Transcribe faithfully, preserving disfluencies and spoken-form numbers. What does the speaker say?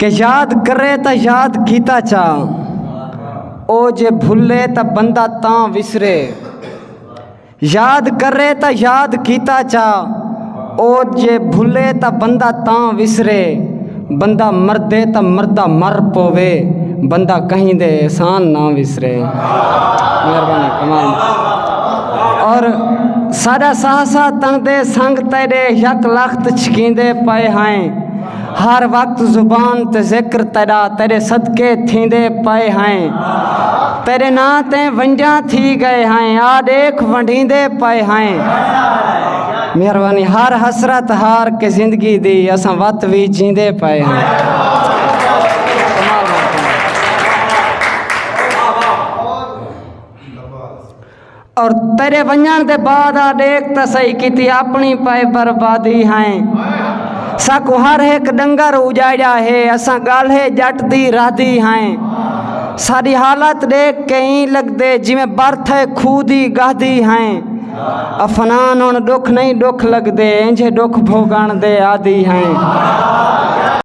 کہ یاد کرے تاں یاد کیتا چا، او جے بھلے تاں بندہ تاں وسرے۔ یاد کرے تاں یاد کیتا چا، او جے بھلے تاں بندہ تاں وسرے۔ بندہ مردے تاں مردہ مر پووے، بندہ کہیں دے احسان نہ وسرے۔ مہربانی، کمال۔ اور ساݙا ساہ ساہ تݨدے سنگ تیݙے یک لخت چھکیندے پئے ہیں۔ ہر وقت زبان تے ذکر تیݙا، تیݙے صدقے تھیندے پئے ہیں۔ تیݙے ناں تے ونجاں تھی ڳئے ہیں، آ ݙیکھ ونڈیندے پئے ہیں۔ مہربانی، ہر حسرت ہار کے زندگی دی، اساں وت وی جیندے پئے ہیں۔ اور تیݙے ونڄݨ دے بعد آ ݙیکھ تاں سہی کیتی اپݨی پئے بربادی ہیں۔ ساکوں ہر ہک ݙنگر اڄاڑیا ہے، اساں ڳالھے ڄٹ دی رہدی ہیں۔ ساݙی حالت ݙیکھ کے ایں لڳدے جیویں برتھ ہے کھوہ دی ڳاہدی ہیں۔ افنان ہݨ ݙکھ نہیں ݙکھ لڳدے، اینجھے ݙکھ بھوڳݨ دے عادی ہیں۔